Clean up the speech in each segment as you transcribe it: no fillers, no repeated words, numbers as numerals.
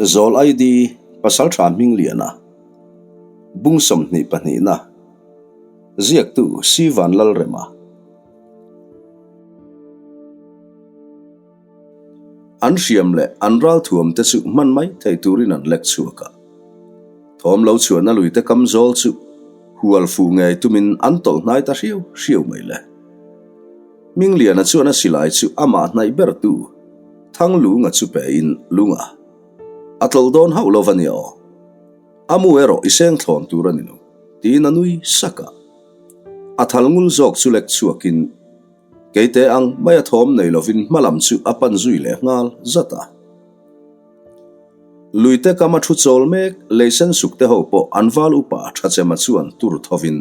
Zawl ID Pasaltha Hmingliana Bung 22 na Ziaktu Sivan Lalrema An hriam leh an ralthuam te chu hman mai thei turin an lek chhuak a. Thawm lo chhuahna luite kam zawl chu hual fuh ngei tumin an tawlh hnai ta hriau hriau mai le. Hmingliana chuan a silai chu amah hnaih bertu Thang lunga chu pe in lunga a tlawlh dawn hauh lo va nia aw. A mu erawh i seng thlawn tur a ni lo, tiin a nui sak a. A thal ngul zawk chu lek chhuakin keite ang mai a thawm nei lovin hma lam chu a pan zui leh nghal zat a. Luite kama thu chawl mek lei sen suk te ho pawh an val upa Thachema chuan tur thovin,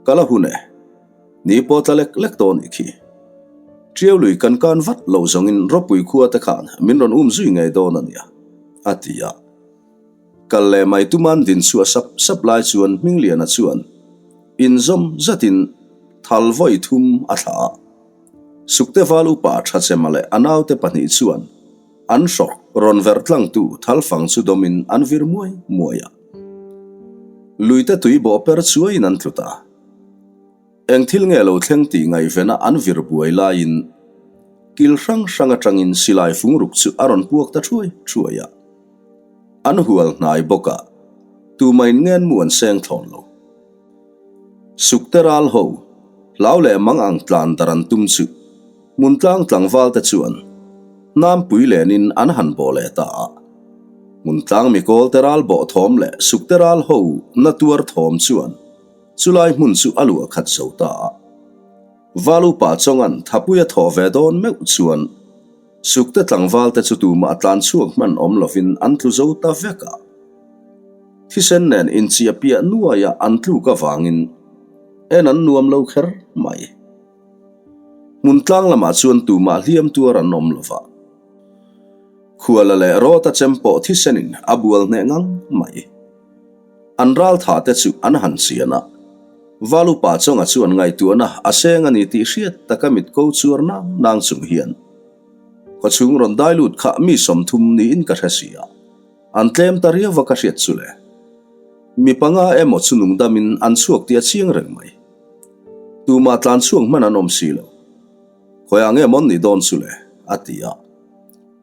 Ka la hun e. Ni pawh tla lek lek dawn i khi. Ṭiau lui kan kan vat lo zawngin ropui khua te khan min rawn um zui ngei dawn a nia, a ti a. Kal leh mai tuman din chhuah sap sap lai chuan Hmingliana chuan inzawm zatin thal vawi thum a thlah a. Sukte val upa Thachema leh a naute pahnih chuan an hrawk rawn verh tlangtu thal fang chu dawmin an vir muai muai a. Luite tui bawh per chuaiin an tlu ta. Eng thil nge lo thleng tih ngaihvena an vir buai laiin kil hrang hrang atangin silai fung ruk chu a rawn puak ta thuai thuai a. An hual hnai bawk a, tumain ngenmu an seng thlawn lo. Sukte ral ho, hlau leh mang ang tlan dar an tum chu Hmuntlang tlangval te chuan hnampui lenin an han bawh leh ta a. Hmuntlang mikawl te ral bawh thawm leh sukte ral ho na tuar thawm chuan Chulai hmun chu a luah khat zo ta a. Val upa chawngan thapui a thawh ve dawn meuh chuan Sukte tlangval te chu tumah a tlan chhuak hman awm lovin an tlu zo ta vek a. Thisen nen inchiah piah nuaia an tluk avangin en an nuam lo kher mai. Hmun tlang lamah chuan tumah hliam tuar an awm lova. Khuala leh rawta chem pawh thisenin a bual hneh ngang mai. An ral tha te chu an han chian a, Val upa chawnga chuan ngaihtuahna a seng a ni tih hriat taka mit ko chuar nang nang chung hian khawchhung rawn dai lut kha mi 30 niin ka hre si a, an tlem ta riau va ka hriat chu le. Mi panga emaw chu nungdamin an chhuak tih a chiang reng mai. Tumah tlan chhuak hman an awm si lo. Khawiah nge mawn nih dawn chu le? a ti a.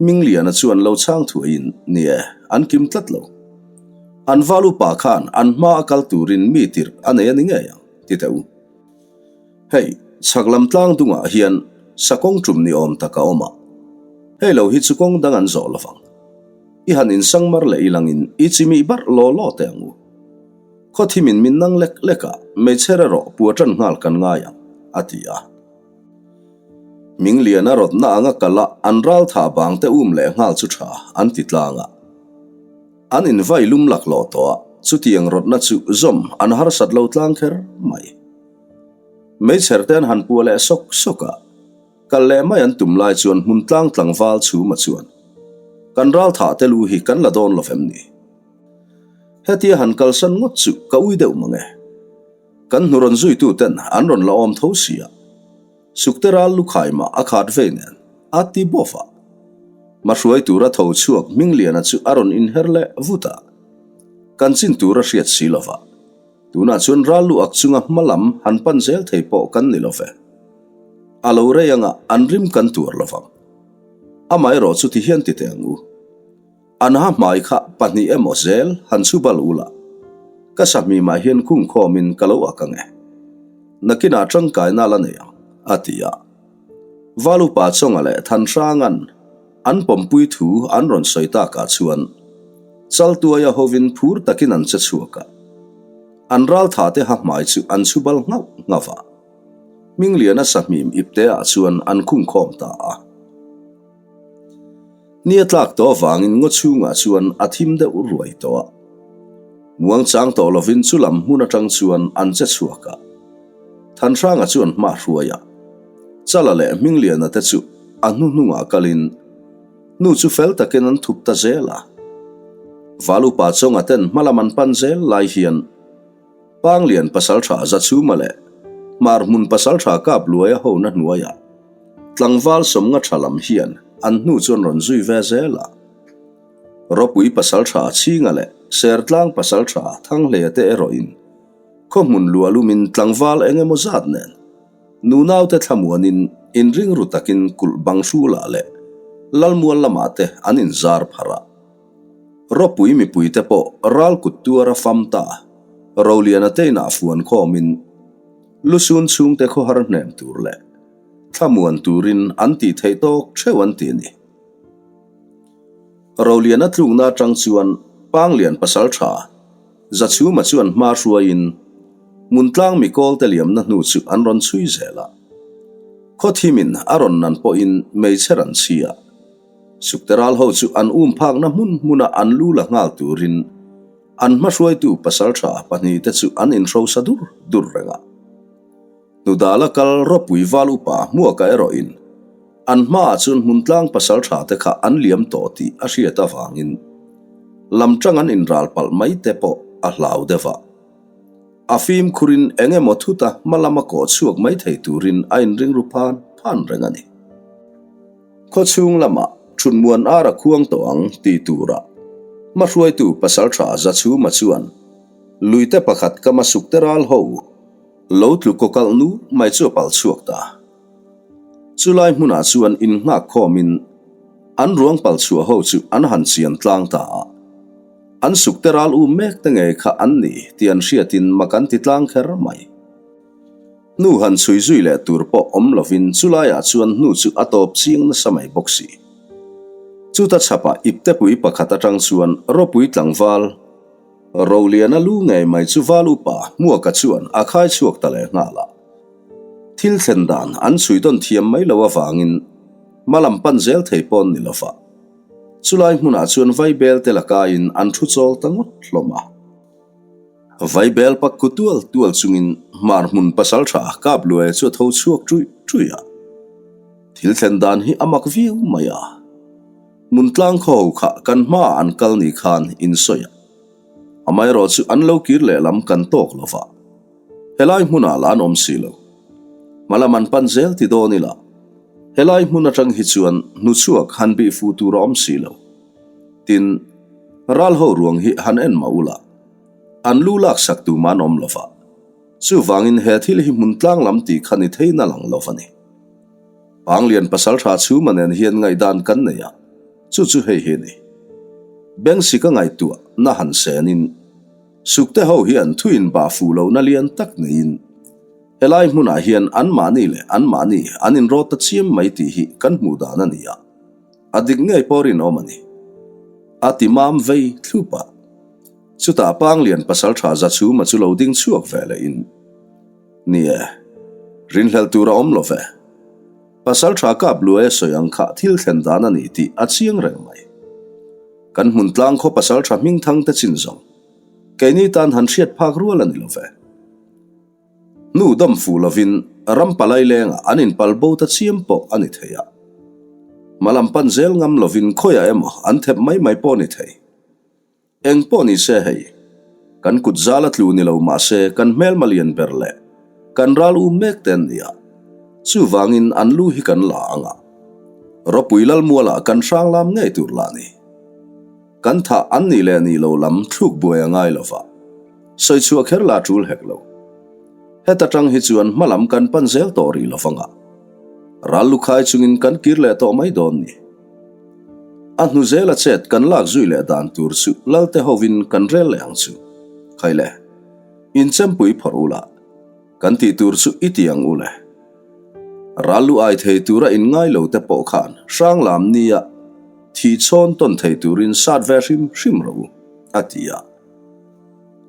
Hmingliana chuan lo chhang thuaiin, Ni e, an kim tlat lo. An val upa khan an hma a kal turin mi tirh a nei a ni ngei ang, ti teh u. Hei, chhak lam tlang dungah hian sakawng tum ni awm tak a awm a. Hei lo hi chu kawng dang an zawh lovang. I han insangmar leh ilangin i chimih barh law law teh ang u. Khawthimin min nang lek lek a, hmeichher erawh pua tan nghal kan ngai ang, a ti a. Hminglian a rawtna anga kal a, an ral thah bang te um leh nghal chu tha an ti tlang a. An invai lum laklawh tawh a, chutiang rawtna chu zawm an harsat lo tlang kher mai. Hmeichher te an han pua leh sawk sawk a, kal leh mai an tum lai chuan hmun tlang tlangval chhuma chuan, Kan ral thah te lu hi kan la dawn lo vem ni? Hetia han kalsan ngawt chu ka ui deuh mang e. Kan hnu rawn zuitu ten an rawn la awm tho si a, Sukte ral lukhai mah a khat vei nen a ti bawf a. Hmahruai tura tho chhuak Hmingliana chu a rawn inher leh vut a, kan chin tur a hriat si lova, tunah chuan ral lu ak chunga hma lam han pan zel thei pawh kan ni lo ve. A lo rei anga an rim kan tuar lovang. Amaherawh chu ti hian ti teh ang u. An ha hmai kha pahnih emaw zel han chhu bal ula, ka sahmimah hian khung khawmin ka lo ak ang e. Nakinah tangkaina la nei ang, a ti a. Val upa Chawnga leh Thanhranga'n an pawmpui thu an rawn sawi takah chuan Chaltuaia hovin phur takin an che chhuak a. An ralthate ha hmai chu an chhu bal nghauh nghauh a. Hmingliana sahmim ipteah chuan an khung khawm ta a. Ni a tlak tawh avangin ngaw chhungah chuan a thim deuh ruai tawh a. Muang chang tawh lovin chu lam hmun atang chuan an che chhuak a. Thanhranga chuan hma hruai a. Chala leh Hmingliana te chu a hnuhnungah kalin nu chu fel takin an thup ta zel a. Valupa chawnga ten hmalam an pan zel lai hian Panglian pasaltha Zachhuma leh Hmar hmun pasaltha Kapluaia hona hnuaiah tlangval 50 tha lam hian an hnu chuan rawn zui ve zel a. Ropui pasalṭha Chhinga leh Sertlang pasalṭha Thanghleia te erawhin khaw hmun luah lumin tlangval eng emaw zat nen nunaute thlamuanin inring ru takin kulh bang hrulah leh Lalmual lamah te an inzar pharh a. Ropui mipuite pawh ral kut tuara fam ta Roliana te inah fuan khawmin Lusun chhungte khawhar hnem tur leh thlamuan turin an tih theih tawk theuh an ti a ni. Roliana tlukna atang chuan Panglian pasal tha Zachhuma chuan hma hruaiin Hmuntlang mikawlte liamna hnu chu an rawn chhui zel a. Khawthimin a rawn nan pawhin meichher an chhi a. Sukteral ho chu an um phakna hmun hmuna an lu la nghal turin an hmahruaitu pasal tha pahnihte chu an inhrosa dur dur reng a. Hnudala kal ropui val upa hmuaka erawhin an hmaah chuan hmuntlang pasal tha te kha an liam tawh tih a hriat avangin lamtang an inral palh mai te pawh a hlau deuh a. A fimkhurin eng emaw thuta hma lama kawh chhuak mai thei turin a inring ru phan phan reng a ni. Khawchhung lamah Thutmuan ar a khuang tawh ang tih turah hmahruaitu pasal tha Zachhuma chuan luite pakhat kama sukte ral ho Lo tlu kaw kalh nur mai chu a palh chhuak ta. Chulai hmunah chuan innghak khawmin an ruang palh chhuah ho chu an han chian tlang ta a. An sukte ral um mek te ngei kha an ni tih an hriatin mak an ti tlang kher mai. Hnu han chhui zui leh tur pawh awm lovin chulaiah chuan hnu chu a tawp chiang nasa mai bawk si. Chuta chhapah iptepui pakhat atang chuan ropui tlangval, Roliana lu ngei mai chu val upa Hmuaka chuan a khai chhuak ta leh nghal a. Thil thlen dan an chhui dawn thiam mai lo avangin hma lam pan zel thei pawn ni lova. Chulai hmunah chuan Vaibel te lakaiin an thu chawl ta ngawt hlawm a. Vaibel pak ku tual tual chungin hmar hmun pasaltha Kapluaia chu a tho chhuak ṭuih ṭuih a. Thil thlen dan hi a mak viau mai a. Hmuntlang khaw ho kha kan hmaah an kal ni khan in sawi a, amaherawh chu an lo kir lehlam kan tawk lo va, helai hmunah lah an awm si lo. Hmalam an pan zel ti dawn ila, helai hmun atang hi chuan hnuchhuak han bih fu tur a awm si lo. Tin, ral ho ruang hi han en mah ula, an lu laksak tum an awm lo va, chuvangin he thil hi hmuntlang lam tih kha ni thei na lang lo va ni. Panglian pasaltha chhuma nen hian ngaihdan kan nei a, chu chu hei hi a ni. Bengsi ka ngaihtuah na han senin, Sukte ho hian thu inbah fuh lohna lian tak neiin helai hmunah hian anmahni leh anmahni an inrawt ta chiam mai tih hi kan hmuh dan a ni a, a dik ngei pawh rinawm a ni. A ti mam vei thlup a. Chutah Panglian pasaltha Zachhuma chu lo ding chhuak ve lehin, Ni e, rinhlelh tur a awm lo ve. Pasal tha kap luai a sawi ang kha thil thlen dan a ni tih a chiang reng mai. Kan hmun tlang khaw pasal tha hming thang te chin zawng, keini tan han hriat phak rual a ni lo ve. Hnu dam fuh lovin ram palai lengah an inpal bo ta chiam pawh a ni thei a. Hmalam pan zel ngam lovin khawiah emaw an thep mai mai pawh a ni thei. Eng pawh ni se hei, kan kut zal a tlu ni lo mah se kan hmelma lian ber leh kan ral um mek te an ni a, chuvangin an lu hi kan la ang a, ropui lalmualah kan hrang lam ngei tur lah ni. Kan thah an nih leh nih lo lam thluk buai a ngai lo va, sawi chhuah kher la tul hek lo. Heta tang hi chuan hma lam kan pan zel tawh rih lo vang a, ral lukhai chungin kan kir leh tawh mai dawn ni. A hnu zela chet kan lak zui leh dan tur chu Lalte hovin kan rel leh ang chu. Khaile, inchempui phawrh ula, kan tih tur chu i ti ang u le. Ral lu ai thei tura inngai lo te pawh khan hranglam nia thih chhawn tawn thei turin sat ve hrim hrim rawh u, a ti a.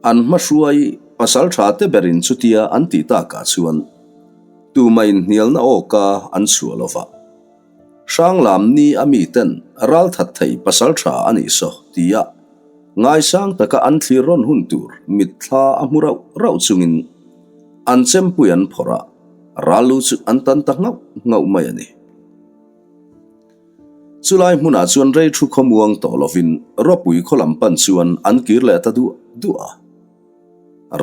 An hmahruai pasal tha te berin chutia an tih takah chuan tumah inhnialna awka an chhuah lova. Hranglam ni a miten ral that thei pasal tha a nih saw tia ngaisang taka an thlir rawn hun tur mitthla a hmu rauh rauh chungin an chempui an phawrh a, ral lu chu an tan ta nghauh nghauh mai a ni. Chulai hmunah chuan rei thu khawmuang tawh lovin ropui khaw lam pan chuan an kir leh ta duah duah a.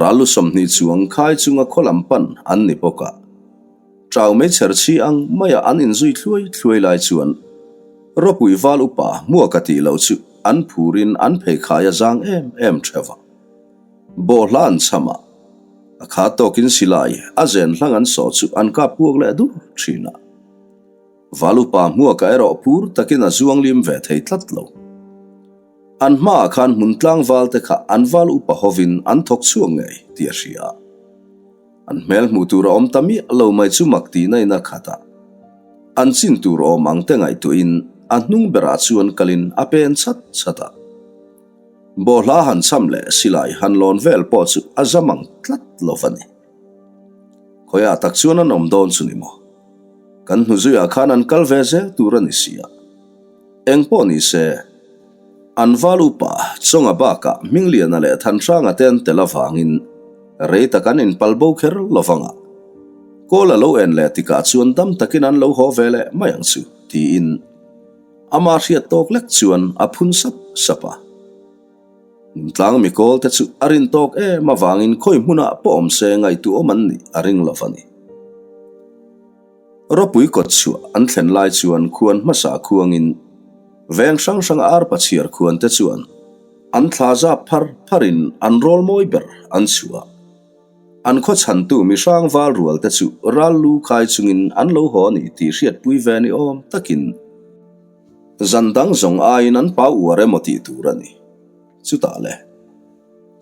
Ral lu 20 chuang khai chunga khaw lam pan an ni bawk a. Chau mai chher chhi ang maia an inzui thluai thluai lai chuan Ropui val upa hmuaka tih loh chu an phurin an pheikhai a zang em em theuh a. Bawhhla an chham a, a kha tawkin silai a zen hlang an sawh chu an kap puak leh dur thin a. Valupa hmuaka erawh phur takin a zuang lim ve thei tlat lo. An hmaah khan hmun tlangval te kha an val upa hovin an thawk chhuak ngei tih a hria a. An hmel hmuh tur a awm ta miah lo mai chu mak tihna in a khat a. An chin tur awm ang te ngaihtuahin a hnung berah chuan kalin a pen chat chat a. Bawhhla han cham leh silai han lawn vel pawh chu a zam ang tlat lo va ni. Khawiah tak chuan an awm dawn chu ni maw? Kan hnuzuiah khan an kal ve zel tur a ni si a. Eng pawh ni se, an val upa Chawnga bakah Hmingliana leh Thanhranga te an tel avangin rei tak an inpal bo kher lo vang a. Kawl a lo en leh tikah chuan dam takin an lo haw ve leh mai ang chu, tiin ama hriat tawk lek chuan a phun sap sap a. Tlang mikawl te chu a rin tawk em avangin khawi hmunah pawh awm se ngaihtuahawm an nih a ring lo va ni. Ropui kawt chhuah an thlen lai chuan khuan hmasa khuangin veng hrang hranga arpa chhiar khuan te chuan an thla zap phar pharin an rawl mawi ber an chhuah. An khaw chhantu mi hrang val rual te chu ral lu khai chungin an lo haw a ni tih hriatpui ve ni awm takin zan dang zawng aiin an pau uar emaw tih tur a ni. Chutah le,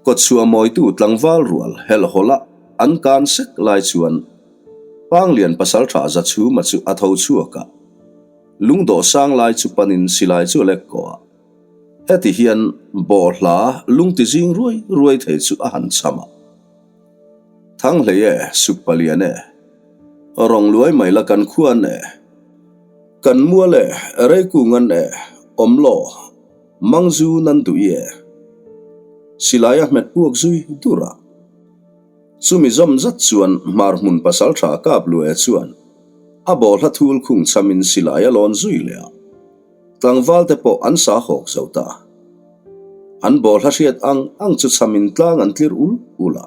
kawtchhuah mawitu tlangval rual helhhawlh a an kan sek lai chuan Panglian pasaltha Zachhuma chu a tho chhuak a, lungdawh sang lai chu panin silai chu a lek kawh a. Heti hian bawhhla lungti zing ruai ruai thei chu a han cham a. Thanghlei e, suk palian e, rawng luai mai la kan khuan e, kan mual e, reikung an e, awm law, mangzu nan duh i e. Silai a hmet puak zui dur a. Chumi zawm zat chuan hmar hmun pasaltha kap lue chuan a bawhhla thul khung chamin silai a lawn zui leh a. Tlangval te pawh an sa hawk zo ta. An bawlhla hriat ang ang chu chhamin tlang an tlir ul ul a.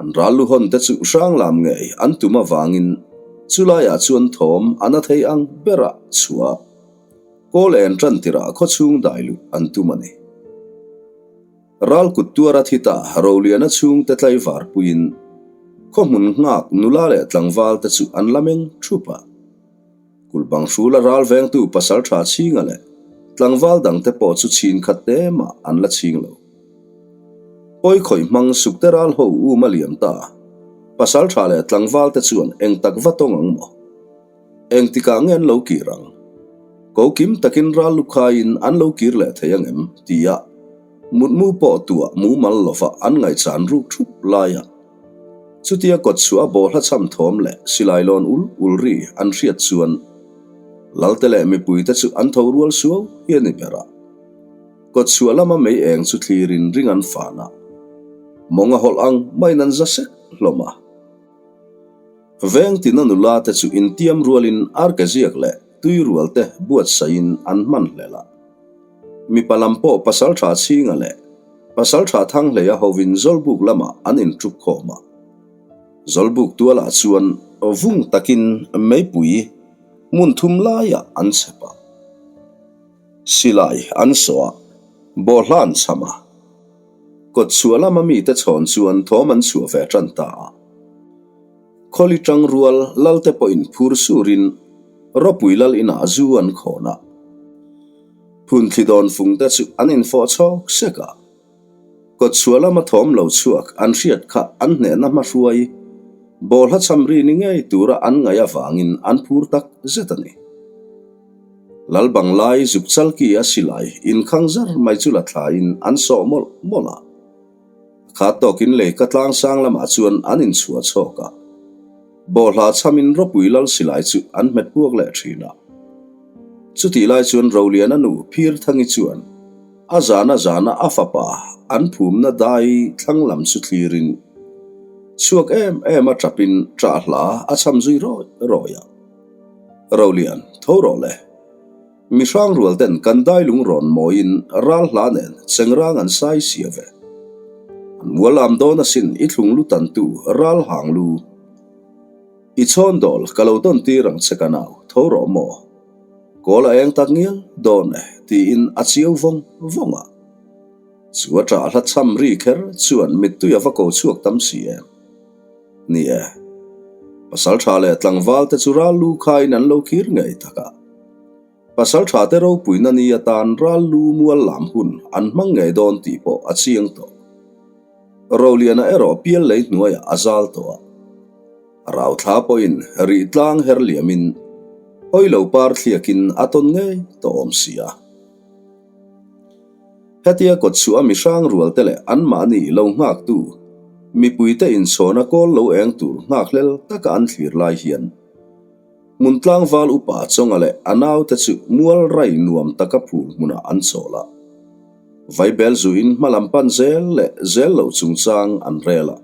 An ral lu hawn te chu hrang lam ngei an tum avangin chulaiah chuan thawm a na thei ang berah chhuah kawl en tan tirah khawchhung dai luh an tum a ni. Ral kut tuara thi ta Roliana chhungte tlaivar puiin khawhmun nghak nula leh tlangval te chu an la meng thup a. Kulh bang hrula ral vengtu pasal tha chhinga leh tlangval dangte pawh chu chhin khat te mah an la chhing lo. Pawi khawih hmang sukte ral ho um a liam ta. Pasal tha leh tlangval te chuan eng tak va tawng ang maw? Eng tikah nge an lo kir ang? Ko kim takin ral lukhaiin an lo kir leh thei ang em? tia mutmu pawh tuah mumal lova an ngaihchan ruk thup laia Chutia kawtchhuah a bawhhla cham thawm leh silai lawn ul ul ri an hriat chuan Lalte leh mipuite chu an tho rual suau hi a ni ber a. Kawtchhuah lama mei eng chu thlirin ring an fan a, mawng a hawlh ang maiin an za sek hlawm a. Veng tina nula te chu intiam rualin arke ziak leh tui rual te buatsaihin an hman hlel a. Mipa lam pawh Pasaltha Chhinga leh Pasaltha Thanghleia hovin Zawlbuk lamah an inṭup khawm a. Zawlbuk tualah chuan vung takin meipui hmun thum laiah an chhep a. Silai an sawh a, bawhhla an chham a. Kawtchhuah lama mite chhawn chuan thawm an chhuah ve ṭan ta a. Khawli ṭang rual Lalte pawhin phur surin Ropui Lal inah zu an khawn a. Phunthli dawn fung te chu an infawh chhawk sek a. Kawtchhuah lama thawm lo chhuak an hriat kha an hnehna hmahruai bawlhla cham ri ni ngei tura an ngaih avangin an phur tak zet a ni. Lal banglai zuk chalki a silai inkhang zar mai chu la thlain an sawh mawlh mawlh a. Kha tawkin lei ka tlang sang lamah chuan an inchhuah chhawk a. Bawlhla chhamin ropui lal silai chu an hmet puak leh thin a. Chutih lai chuan Roliana nu Phirthangi chuan a zana zana a fapa an phumna dai thlang lam chu thlirin chhuak em em a tapin ṭah hla a chham zui rawi rawi a. Rolian, tho rawh le. Mi hrang rual ten kan dai lung rawn mawiin ral hla nen chengrang an sai sia ve. An mual am dawn asin i thlung lu tantu ral hang lu. I chhawn dawl ka lo tawn tir ang che ka nau, tho rawh maw? Kawl a eng tak ngial dawn e tiin a chiau vawng vawng a. Chu a ṭah hla chham ri kher chuan mittui a va ko chhuak tam si em. Ni e, pasalṭha leh tlangval te chu ral lu khaiin an lo khir ngei tak a. Pasalṭha te ropuina ni atan ral lu mual lam hun an hmang ngei dawn tih pawh a chiang tawh. Roliana erawh pial lei hnuaiah a zal tawh a. Rauthla pawhin rih tlang her liamin hawi lo par thliakin a tawn ngei tawh awm si a. Hetia kawt chhuah a mihrang rual te leh anmahni lo nghaktu mipuite inchhawna kawl lo eng tur nghakhlel taka an thlir lai hian hmun tlangval upa Chawnga leh a naute chu mual rai nuam taka phul hmunah an chawl a. Vaibel zuin hmalam pan zel leh zel lo chungchang an rel a.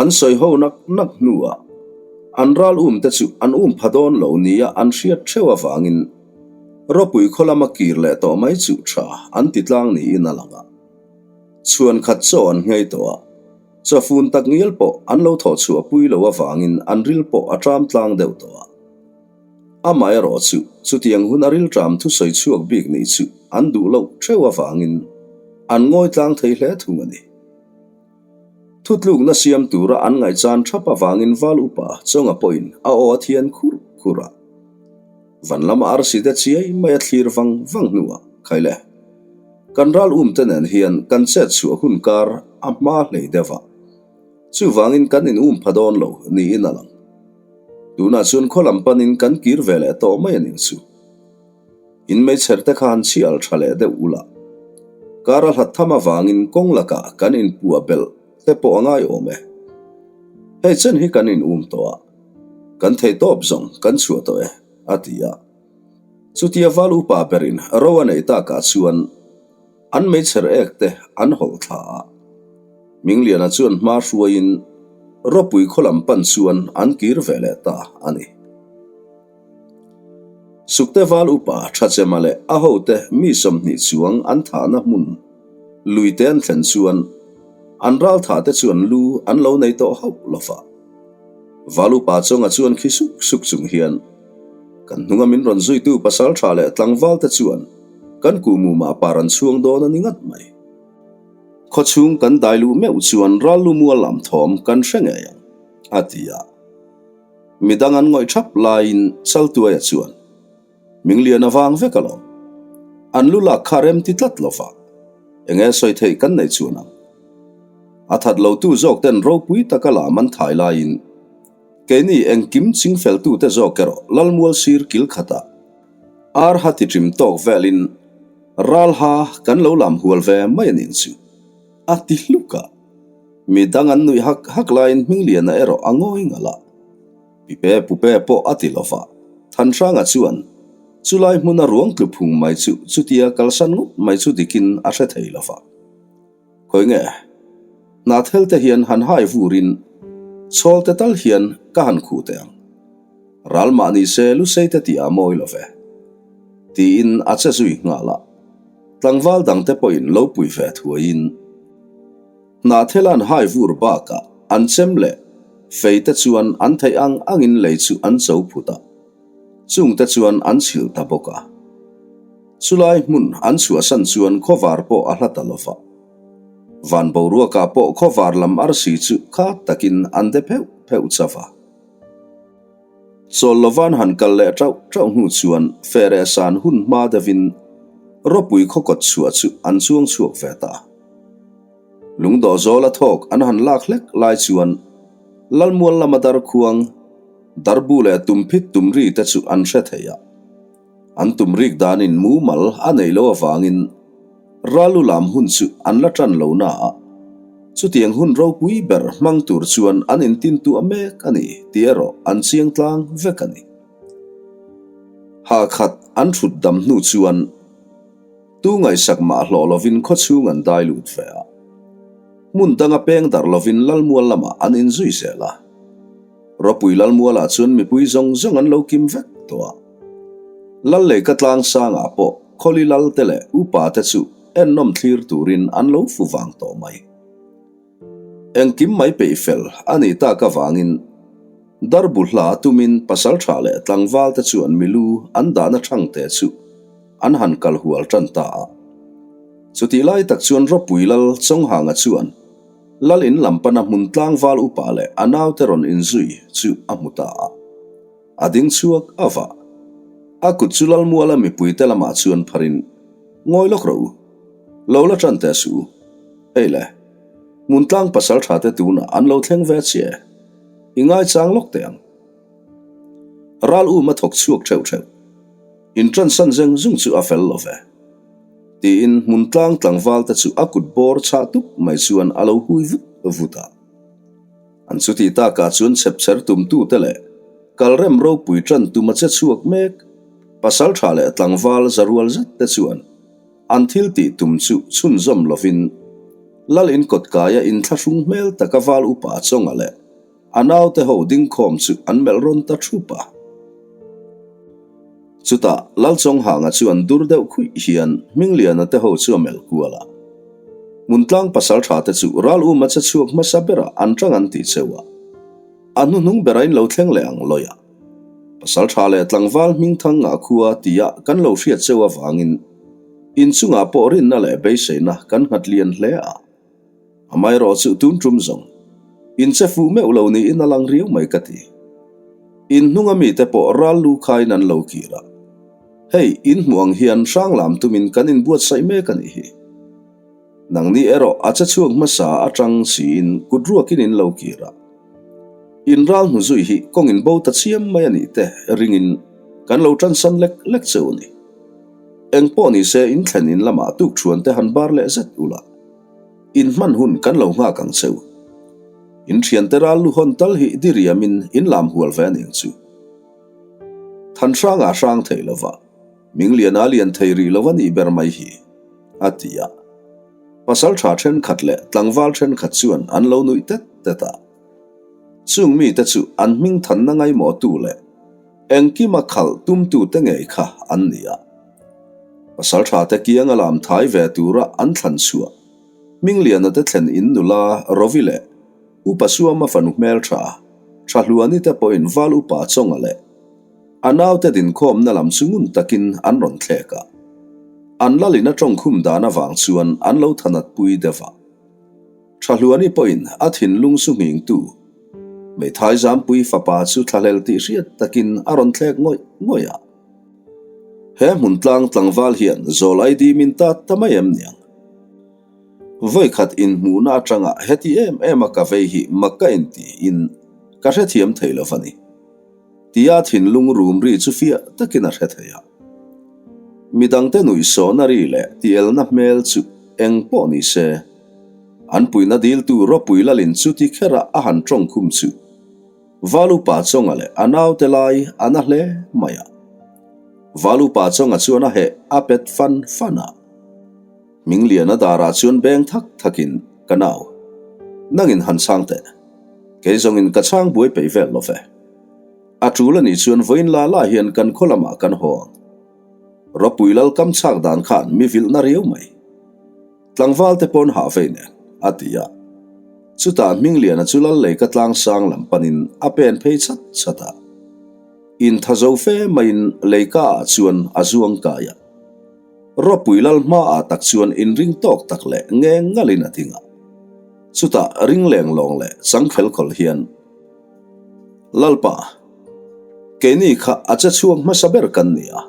An sawi ho nak nak hnuah an ral um te chu an um pha dawn lo nia an hriat theuh avangin ropui khaw lama kir leh tawh mai chu tha an ti tlang niin a lang a. Chhuan khat chaw an nghei tawh a, chawfun tak ngial pawh an lo thawh chhuah pui lo avangin an ril pawh a ṭam tlang deuh tawh a. Amaherawh chu chutiang hun a rilṭam thusawi chhuak bik nih chu an duh loh theuh avangin an ngawi tlang thei hle thung a ni. Thutlukna siam tura an ngaihchan thap avangin Val upa Chawnga pawhin a aw a thian khur khur a. Van lama arsi te chiai mai a thlir vang vang hnuah, Khaile, kan ral um te nen hian kan chet chhuah hun kar a hma hlei deuh a, chuvangin kan in um pha dawn lo niin a lang. Tunah chuan khaw lam panin kan kir ve leh tawh mai a ning chu. In meichher te khan chhial tha leh deuh ula. Kar a hlat tham avangin kawng lakah kan inpuah belh te pawh a ngai awm e. Hei chen hi kan in um tawh a, kan thei tawp zawng kan chhuah tawh e, a ti a. Chutia val upa berin ro a neih takah chuan an meichher ek te an hawlh thla a. Mingliana chuan hma hruaiin ropui khaw lam pan chuan an kir ve leh ta a ni. Sukte val upa Thachema leh a hote mi 20 chuang an thahna hmun luite an thlen chuan an ral thahte chuan lu an lo nei tawh hauh lo va. Val upa chawnga chuan khi suk suk chung hian kan hnunga min rawn zuitu pasal tha leh tlangvalte chuan kan kuhmumah par an chhuang dawn a ni ngat mai. Khawchhung kan dai luh meuh chuan ral lu mual lam thawm kan hre ngei ang, a ti a. Midang an ngawih thap laiin Chaltuaia chuan, Minglian a vang vek alawm. An lu lak kha rem ti tlat lo va, eng nge sawi theih kan nei chuan ang. A that lotu zawk ten ropui taka lam an thai laiin keini engkim chingfeltute zawk erawh Lalmual sir kil khatah ar ha ti ṭim tawk velin ral ha kan lo lam hual ve mai a ning chu, a ti hluk a. Mi dang an nuih hak hak laiin Hmingliana erawh a ngawi ngalh a. Pipe pupe pawh a ti lova, Thanhranga chuan chulai hmuna ruang tlu phung mai chu chutia kalsan ngawt mai chu dikin a hre thei lova. Khawi nge? Hnathel te hian han hai vurin chhawl te tal hian ka han khuh teh ang. Ral mah ni se Lusei te tih a mawi lo ve. Tiin a che zui nghal a. Tlangval dangte pawhin lo pui ve thuaiin. Hnahthela'n hai vur bakah an chem leh fei te chuan an theih ang angin lei chu an cho phut a, chung te chuan an chhilh ta bawk a. Chulai hmun an chhuahsan chuan khawvar pawh a hla ta lo va. Van boruakah pawh khawvar lam arsi chu khat takin an de pheuh pheuh chauh a. Chawl lovan han kal leh ṭauh ṭauh hnu chuan Fereh san hun hma deuhin ropui khaw kawt chhuah chu an chuang chhuak ve ta. Lungdawh zawla thawk an han lak hlek lai chuan Lalmual lama darkhuang, darbu leh tumphit tumri te chu an hre thei a. An tum rik danin mumal a neih loh avangin Ralu lam hun chu an la ṭan lo na a, chutiang hun ropui ber hmang tur chuan an intintuah mek a ni tih erawh an chiang tlang vek a ni. Hakhat an ṭhut dam hnu chuan tu ngaihsak mah hlawh lovin khawchhung an dai lut ve a, hmun danga peng darh lovin Lalmual lamah an inzui zel a. Ropui Lalmualah chuan mipui zawng zawng an lo kim vek tawh a. Lal lei ka tlang sangah pawh khawli lal te leh upa te chu ennawm thlir turin an lo fu vang tawh mai. Engkim mai peih fel a nih tak avangin. Darbu hla tumin pasalṭha leh tlangvalte chuan milu an dahna ṭhangte chu an han kal hual ṭan ta a. Chutih lai tak chuan Ropui Lal Chawnghanga chuan Lal in lam pana hmun tlangval upa leh a naute rawn inzui chu a hmu ta a. A ding chhuak a vah. A kut chu Lalmuala mipuite lamah chuan pharin, Ngawi lawk rawh u. Lo la ṭan teh suh u. Hei le, hmun tlang pasalṭha te tunah an lo thleng ve chiah e. I ngaichang lawk teh ang. Ral um a thawk chhuak theuh theuh. In ṭansan zeng zung chu a fel lo ve. Tiin hmun tlang tlangval te chu a kut bawr chhah tup mai chuan a lo hui vut vut a. An chuti takah chuan chhepchher tumtute leh kalrem ropui ṭan tum a che chhuak mek pasalṭha leh tlangval za rual zet te chuan An thil tih tum chu chhunzawm lovin Lal in kawtkaia inthlahrung hmel taka val upa Chawnga leh a naute ho dingkhawm chu an melh rawn ta thup a. Chutah Lal Chawnghanga chuan dur deuh khuih hian Hmingliana te ho chu a melh kual a. Hmuntlang pasaltha te chu ral uma che chhuak hmasa berah an tang an ti cheu a. A hnuhnung bera in lo thleng leh ang lawi a. Pasaltha leh tlangval hmingthang ngah khua tia kan lo hriat cheu avangin inchungah pawh rinna leh beiseina kan nghat lian hle a. Amaherawh chu tun tum zawng in che fuh meuh lo niin a lang riau mai ka ti. In hnunga mite pawh ral lu khain an lo kir a. Hei, in hmuh ang hian hranglam tumin kan inbuatsaih mek a nih hi. Nangni erawh a che chhuak hmasa atang siin kut ruakin in lo kir a. In ral hnu zui hi kawng in bo ta chiam mai a nih te ringin kan lo tansan lek lek cheu a ni. Eng pawh ni se in thlen in lamah tuk thuan te han bar leh zet ula. In hman hun kan lo nghak ang cheu. In thiante ral lu hawn tal hi diriamin in lam hual ve a ni ang chu. Than hrangah hrang thei lova. Mingliana lian thei rih lo a nih ber mai hi, a ti a. Pasal tha thenkhat leh tlangval thenkhat chuan an lo nuih tet tet a. Chung mite chu an hming thanna ngaimawhtu leh engkima khalh tumtute ngei kha an ni a. Pasal thate kianga lam thai ve tura an thlan chhuah Hmingliana te thlen in nula Rovi leh Upa Suama fanu hmeltha Thahluani te pawhin Val Upa Chawnga leh A naute dinkhawmna lam chu ngun takin an rawn thlek a. An lalin a tawngkhum dan avang chuan an lo thanatpui deuh a. Thahluani pawhin a thinlung su nghingtu Hmeithai Zampui fapa chu thlahlel tih hriat takin a rawn thlek ngawih ngawih a. He hmun tlang tlangval hian zawl ai dim in tat ta mai em niang? Vawikhat inhmuhna atanga heti em em a ka vei hi mak ka intiin ka hrethiam thei lo va ni. Tia thinlung rum ri chu fiah takin a hre thei a. Midangte nuihsawhna ri leh tielna hmel chu eng pawh ni se, an puihna diltu ropui lalin chuti kherah a han tawng khum chu Valupa Chawnga leh a naute lai a na hle mai a. Valupa Chawnga chuan a heh a pet fan fan a. Hmingliana darah chuan beng thak thakin, Ka nau, nangin han chhang teh. Kei zawngin ka chhang buai peih vel lo ve. A tul a nih chuan vawiin la la hian kan khaw lamah kan haw ang. Ropui lal kam chhak dan khan mi vilhna riau mai. Tlangval te pawn hah vei nen, a ti a. Chutah Hmingliana chu lal lei ka tlang sang lam panin a pen phei chat chat a. Intha zo fe maiin leika ah chuan a zuang kai a. Ropui lal hmaah tak chuan inring tawk tak leh ngeng ngalin a ding a. Chutah ring leng lawng leh chang khel khawl hian, Lalpa, keini kha a che chhuak hmasa ber kan ni a.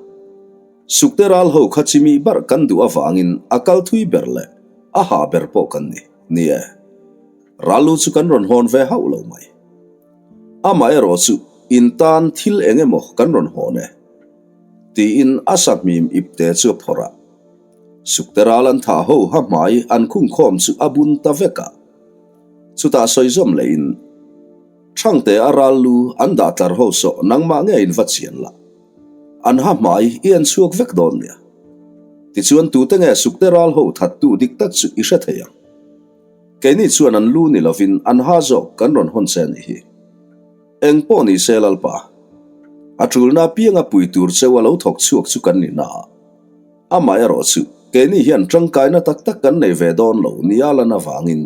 Sukte ral ho kha chimi bar kan duh avangin a kal thui ber leh a ha ber pawh kan ni. Ni e, ral lu chu kan rawn hawn ve hauh lo mai. Amaherawh chu in tan thil eng emaw kan rawn hawn e. Tiin a sahmim ipte chu a phawrh a. Sukte ral an thah ho ha hmai an khungkhawm chu a bun ta vek a. Chutah sawi zawm lehin, Thangte a ral lu an dah tlar ho sawh nangmah nge in va chian la. An ha hmai i en chhuak vek dawn nia. Tichuan tute nge sukte ral ho thattu dik tak chu i hre thei ang. Keini chuan an lu ni lovin an ha zawk kan rawn hawn che a nih hi. Eng pawh ni se Lalpa, a tulna apianga pui tur cheu a lo thawk chhuak chu kan ni na a. Amaherawh chu keini hian tangkaina tak tak kan nei ve dawn lo nia lan avangin.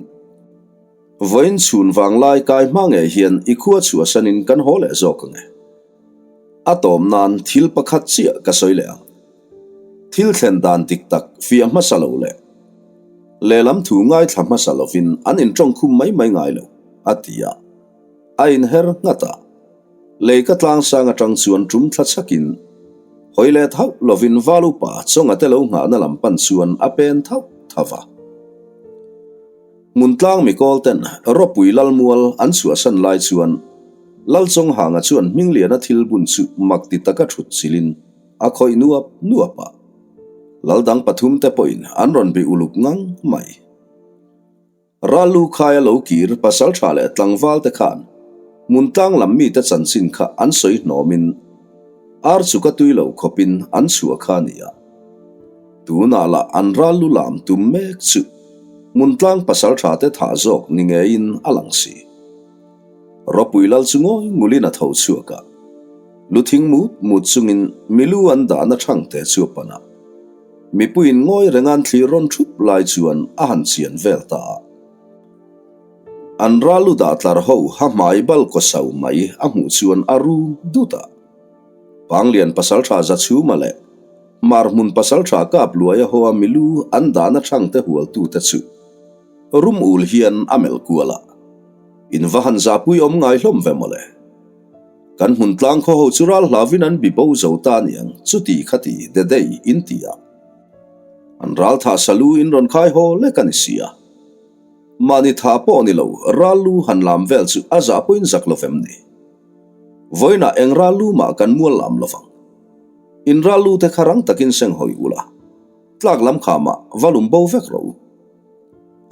Vawiin chhun vanglai kai hma ngei hian i khua chhuahsanin kan haw leh zawk ang e. A tawm nan thil pakhat chiah ka sawi leh ang. Thil thlen dan dik tak fiah hmasa lo leh lehlam thu ngaithla hmasa lovin an inṭawngkhum mai mai ngai lo, a ti a. A inher nghat a. Lei ka tlangsang atang chuan tum thla chhakin hawi leh thauh lovin val upa chawnga te lo nghahna lam pan chuan a pen thauh thauh va. Hmun tlang mikawl ten ropui lalmual an chhuahsan lai chuan Lalchawnghanga chuan Hmingliana thil bun chu mak ti taka thut chilin a khawih nuap nuap a. Laldang pathum te pawhin an rawn bih uluk ngang mai. Ral lu khaia lo kir pasaltha leh tlangval te khan Muntlang lam mite chanchin kha an sawi hnawmin ar chu ka tui lo khawpin an chhuah kha a ni a. Tunah lah an ral lu lam tum mek chu Muntlang pasaltha te thah zawk ni ngeiin a lang si. Ropui lal chu ngawi ngulin a tho chhuak a, lu thing mut mut chungin milu an dahna thangte chu a pan a. Mipuiin ngawi reng an thlir rawn thup lai chuan a han chian vel ta a. An ral lu dah tlar ho ha hmai bal kaw sau mai a hmuh chuan a rum dut a. Panglian pasaltha Zachhuma leh Hmar hmun pasaltha kap luaia hoa milu an dahna thangte hualtute chu rum ul hian a melh kual a. In va han zahpui awm ngai hlawm ve mawle. Kan hmun tlang khaw ho chu ral hlauvin an bi bo zo ta aniang chuti khati de dei in ti a. An ral thah salu in rawn khai haw lek a ni si a. Mahni tha pawh ni lo ral lu han lam vel chu a zah pawhin zak lo vem ni. Vawiinah eng ral lu mah kan mual lam lo vang. In ral lu te kha rang takin seng hawi ula. Tlak lam khamah va lum bo vek rawh u.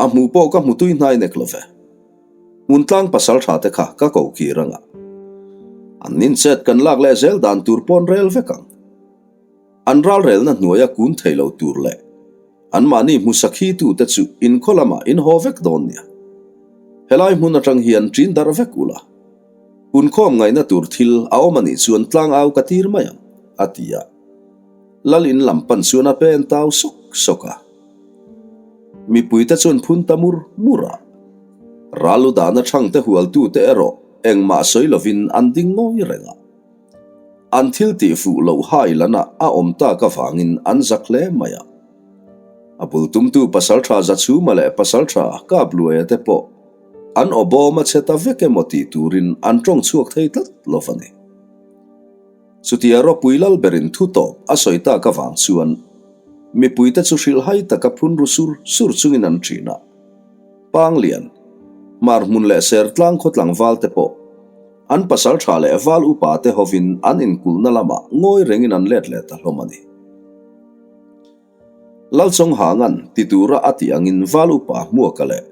A hmuh pawh ka hmu tui hnai nek lo ve. Hmuntlang pasal tha te kha ka ko kir anga. An nin chet kan lak leh zel dan tur pawn rel vek ang. An ralrelna hnuaia kun thei lo tur leh anmahni hmusa khi tu te chu inkhaw lamah in haw vek dawn nia. Helai hmun atang hian ṭin darh vek ula. Punkhawm ngaihna tur thil a awm anih chuan tlangau ka tir mai ang, a ti a. Lal in lam pan chuan a pen tau sawk sawk a. Mipuite chuan phun ta mur mur a. Ral lu dahna thangte hualtute erawh engmah sawi lovin an ding ngawi reng a. An thil tih fuh loh hai lana a awm tak avangin an zak hle mai a. A bul tumtu Pasaltha Zachhuma leh Pasaltha Kapluaia te pawh an aw bawm a chhe ta vek emaw tih turin an tawng chhuak thei tlat lo a ni. Chutia ropui lal berin thu tawp a sawi tak avang chuan mipuite chu hrilhhai taka phun ru sur sur chungin an ṭhin a. Panglian, Hmar hmun leh Sertlang khaw tlangval te pawh an pasal tha leh val upa te hovin an inkulhna lamah ngawi rengin an let leh ta hlawm a ni. Lalchawnghanga'n ti tura a tih angin val upa Hmuaka leh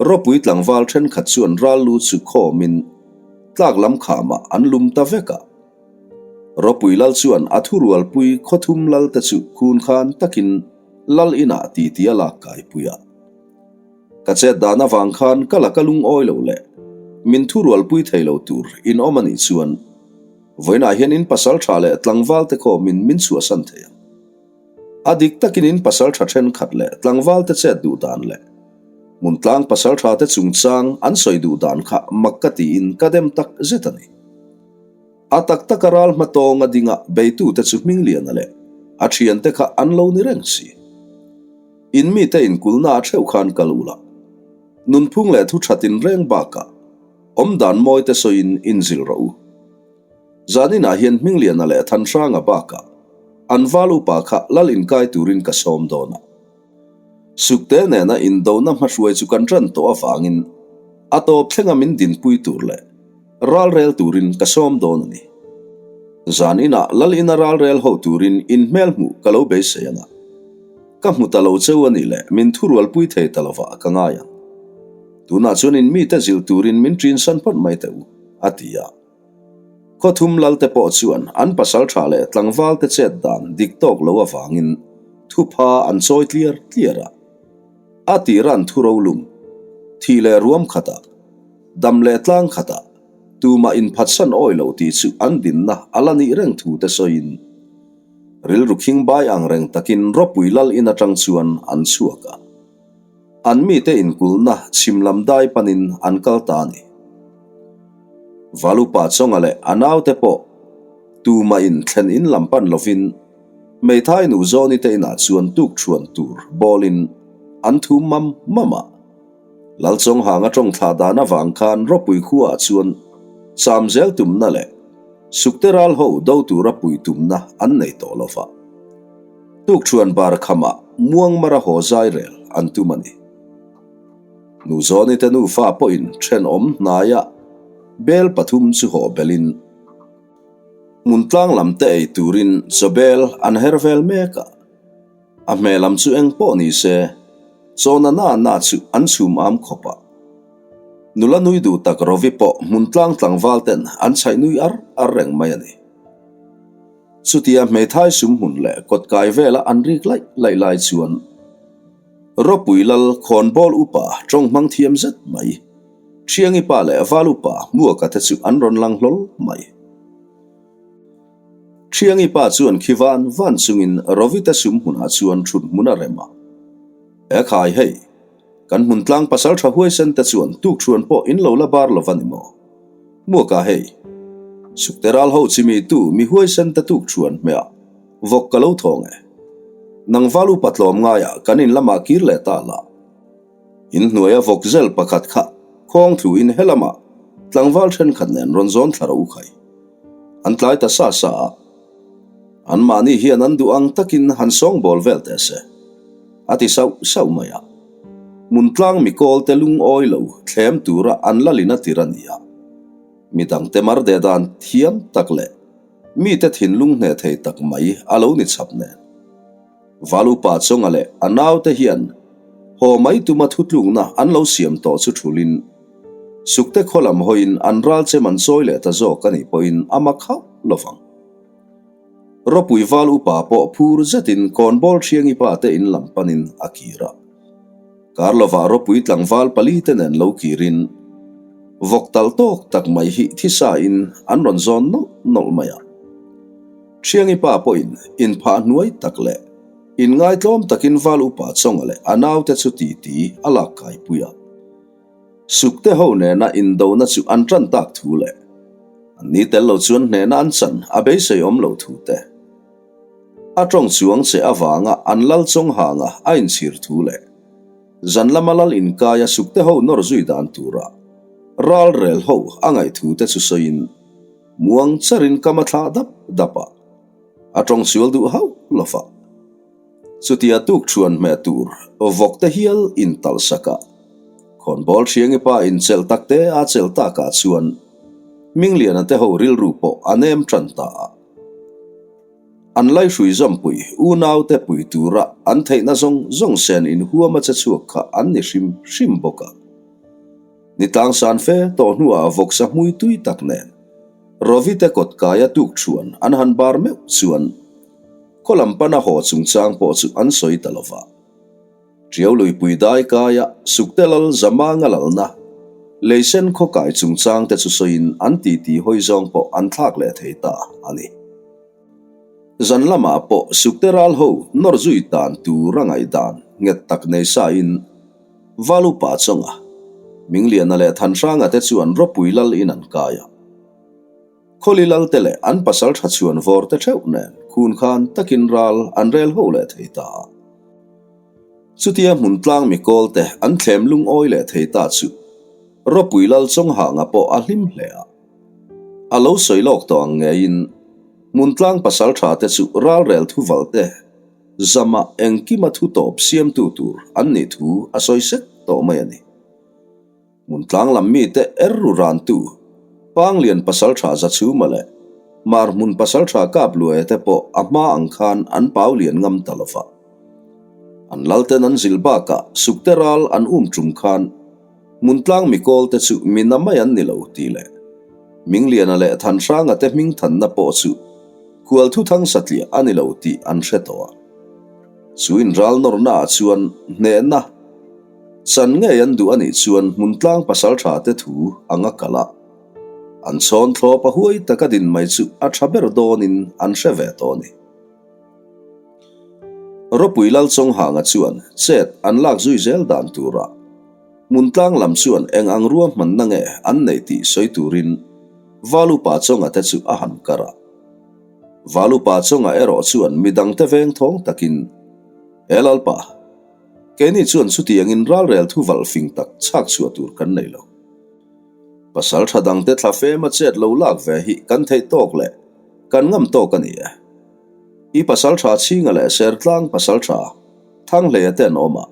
Ropui tlangval thenkhat chuan ral lu chu khawmin tlak lam khamah an lum ta vek a. Ropui lal chuan a thurualpui khawthum lal te chu khun khan takin lal inah titi a lak kaipui a. Ka chet dan avang khan ka laka lungawi lo leh min thurualpui thei lo tur in awm a nih chuan vawiinah hian in pasal tha leh tlangval te khawmin min chhuahsan thei ang. A dik takin in pasal tha thenkhat leh tlangval te chet duh dan leh hmuntlang pasal tha te chungchang an sawi duh dan kha mak ka tiin ka dem tak zet a ni. A tak taka ral hma tawnga dinga beitute chu Hmingliana leh a thiante kha an lo ni reng si. In mite inkulna a theuh khan kal ula, nunphung leh thu that inreng bakah awmdan mawite sawiin inzil rawh u. Zaninah hian Hmingliana leh Thanhranga bakah an val upa kha lal inkai turin ka sawm dawn a. Sukte nena indona hmahruai chu kan ṭan tawh avangin a tawp thlenga min dinpui tur leh ralrel turin ka sawm dawn a ni. Zan inah lal ina ralrel ho turin in hmel hmuh ka lo beisei ang a. Ka hmu ta lo cheu a nih leh min thurualpui thei ta lovah ka ngai ang. Tunah chuan in mite zilh turin min ṭinsan phawt mai teh u, a ti a. Khawthum lalte pawh chuan an pasalṭha leh tlangvalte chet dan dik tawk lo avangin thupha an chawi tliar tliar a. A tira an thu rolum, thih leh ruam khatah, dam leh tlang khatah tumah inphatsan awi lo tih chu an dinna a la nih reng thu te sawiin rilru khingbai ang reng takin ropui lal in atang chuan an chhuak a. An mite inkulhna chhim lam dai panin an kal ta a ni. Valupa Chawnga leh a naute pawh tumah in thlen in lam pan lovin Hmeithai nu Zawni te inah chuan tuk thuan tur bawlin an thum mam mam a. Lalchawnghanga tawng thlah dan avang khan ropui khuaah chuan cham zel tumna leh Sukte ral ho do tura pui tumna an nei tawh lo va. Tuk thuan bar khamah Muangmara haw zai rel an tum a ni. Nu Zawni te nufa pawhin thenawm hnaia bel pathum chu haw belin hmun tlang lam te ei turin chawbel an her vel mek a. A hmel lam chu eng pawh ni se, chawna na na chu an chhum am khawp a. Nula nui duh tak Rovi pawh hmun tlang tlangval ten an chhaih nui ar ar reng mai a ni. Chutia hmeithai sum hmun leh kawt kai vela an rik laih laih lai chuan Ropui Lal khawnbawl upa tawng hmang thiam zet mai Thiangi pa leh Val upa Hmuaka te chu an rawn lang hlawl mai. Thiangi pa chuan khi van van chungin Rovita sum hmunah chuan thut hmun a rem a. E khai hei, kan hmun tlang pasal tha huaisen te chuan tuk thuan pawh in lo la bar lo va ni maw? Hmuaka hei, Sukte ral ho chimi tu mi huaisen te tuk thuan hmeh vawk ka lo thawng e. Nang val upa tlawm ngaiah kan in lamah kir leh ta la. In hnuaia vawk zel pakhat kha khawng thlu in helamah tlangval thenkhat nen rawn zawn thla rawh u khai. An tlai ta sa sa a, anmahni hian an duh ang takin han sawngbawl vel teh se, a ti sauh sauh mai a. Hmun tlang mikawl te lungawi lo thlem tura an lalin a tir a ni a, midangte mar deh dan thiam tak leh mite thinlung hneh thei tak mai a lo ni chhap nen. Valupa Chawnga leh a naute hian haw mai tuma thutlukna an lo siam tawh chu thulin Sukte khaw lam hawiin an ral chem an chawi leh ta zawk a nih pawhin a mak hauh lo vang. Ropui Val upa pawh phur zetin Kawnbawl Thiangi pa te in lam panin a kir a. Kar lovah ropui tlangval pali te nen lo kirin vawk tal tawk tak mai hi thisa in an rawn zawn nawlh nawlh mai a. Thiangi pa pawhin inphah hnuai tak leh inngaitlawm takin Val upa Chawnga leh a naute chu titi a lak kaipui a. Sukte ho nena indona chu an tan tak thu leh an ni tel lo chuan hnehna an chan a beisei awm lo thu te, a tawng chuang che avanga an lal chawng hanga a inchhir thu leh zan lama lal inkaia sukte ho nawr zui dan tura ral rel ho a ngaih thu te chu sawiin muang charin kam a thlah dap dap a, a tawng sual duh hauh lo va. Chutia tuk thuan hmeh tur vawk te hial intalh sak a, khawnbawl Hriangi pa inchelh tak te a chelh takah chuan Hmingliana te ho rilru pawh a nem tan ta a. An laihrui zawmpui unaute pui tura an theihna zawng zawng sen inhuam a che chhuak kha an ni hrim hrim bawk a. Ni tlangsan fe tawh hnuah vawksa hmui tui tak nen Rovite kawt kaia tuk thuan an han bar meuh chuan Khaw lam pana haw chungchang pawh chu an sawi ta lo va. Ṭiau luipui dai kaia Sukte lal Zamanga lalna Leisen khaw kai chungchang te chu sawiin an titi hawi zawng pawh an thlak leh thei ta a ni. Zan lamah pawh Sukte ral ho nawr zui dan tur a ngaihdan nghet tak nei sa in Valupa Chawnga, Mingliana leh Thanhranga te chuan ropui lal in an kai a. Khawli lal te leh an pasal tha chhuan vawr te theuh nen khun khan takin ral an rel ho leh thei ta a. Chutia hmun tlang mi kawl te an thlem lungawi leh thei ta chu Ropui lal Chawnghanga pawh a hlim hle a. A lo sawi lawk tawh ang ngeiin hmun tlang pasal tha te chu ral rel thuval te zama engkima thu tawp siamtu tur an nih thu a sawi sek tawh mai a ni. Hmun tlang lam mite er ru rantu Panglian pasaltha Zachhuma leh Mar hmun pasaltha Kapluaia te pawh a hma ang khan an pau lian ngam ta lo va. An lalten an zilh bakah Sukte ral an um tum khan hmun tlang mikawl te chu mi na mai an ni lo tih leh Mingliana leh Thanhranga te hming thanna pawh chu khual thuthang satliah a ni lo tih an hre tawh a. Chu inral nawrna ah chuan hnehna Chan ngei an duh a nih chuan hmun tlang pasal tha te thu ang a kal a, an chhawn thlawp a huai tak a din mai chu a tha ber dawnin an hre ve tawh a ni. Ropui Lalchawnghanga chuan chet an lak zui zel dan turah Hmuntlang lam chuan eng ang ruahmanna nge an neih tih sawi turin Valupa Chawnga te chu a han kar a. Valupa Chawnga erawh chuan midangte veng thawng takin, He Lalpa, keini chuan chutiangin ralrel thu valh fing tak chhak chhuah tur kan nei lo. Pasal tha dangte thla fema chet lo lak ve hi kan theih tawk leh kan ngam tawk a ni e. I pasal tha chhinga leh Sertlang pasal tha Thanghleia te an awm a.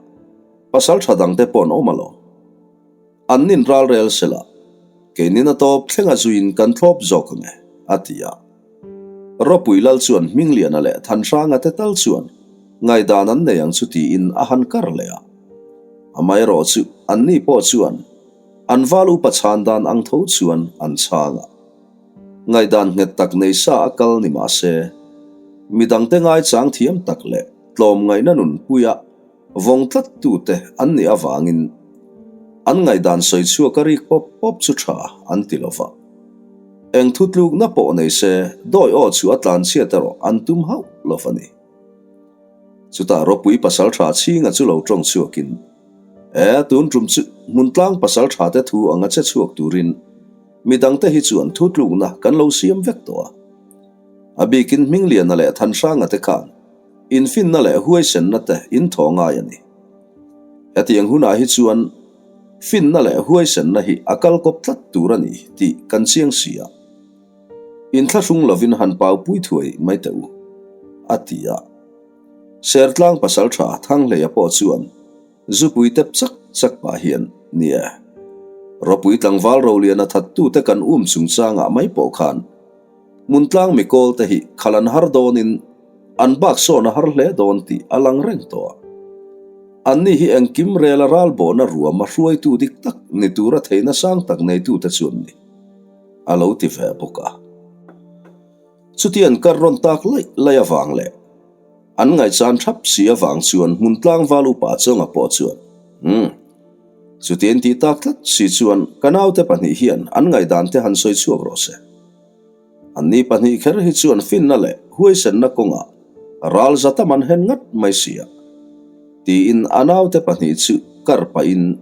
Pasal tha dangte pawh an awm alawm. An nin ral rel sela, keinin a tawp thlenga zuiin kan thlawp zawk ang e, a ti a. Ropui Lal chuan Hmingliana leh Thanhranga te tal chuan ngaihdan an nei ang chu tiin a han kar leh a. Amaherawh chu anni pawh chuan an val upa chhan dan ang tho chuan an chhang a. Ngaihdan nghet tak nei sa a kal ni mah se, midangte ngaichang thiam tak leh tlawmngaihna nunpuia Vawng tlat tute an nih avangin an ngaihdan sawi chhuak a rik pawp pawp chu tha an ti lo va. Eng thutlukna pawh nei se dawi aw chu a tlan chhiat erawh an tum hauh lo va ni. Chutah ropui pasal tha chhinga chu lo tawng chhuakin, E, tun tum chu hmuntlang pasal tha te thu anga che chhuak turin midangte hi chuan thutlukna kan lo siam vek tawh a. A bikin Hmingliana leh Thanhranga te khan Infinna leh huaisenna te in thaw ngai a ni. Hetiang hunah hi chuan finna leh huaisenna hi a kal kawp tlat tur a ni tih kan chiang si a. Inthlahrung lovin han paupui thuai mai teh u, a ti a. Sertlang pasaltha Thanghleia pawh chuan zupui tep chak chak pah hian, Ni e, ropui tlangval Roliana thattute kan um chungchangah mai pawh khan Hmuntlang mikawl te hi khal an har dawnin an bak sawn a har hle dawn tih a lang reng tawh a. Anni hi engkim rela ralbawhna ruama hruaitu dik tak ni tura theihna sang tak neitute chuan ni a lo ti ve bawk a. Chuti an kar rawn tak laih laih avang leh an ngaihchan thap si avang chuan Hmuntlang val upa Chawnga pawh chuan, Umm. Chutiang tih tak tlat si chuan ka naute pahnih hian an ngaihdan te han sawi chhuak rawh se. Anni pahnih kher hi chuan finna leh huaisenna kawngah ral za tam an hen ngat mai si a. Tiin a naute pahnih chu kar pahin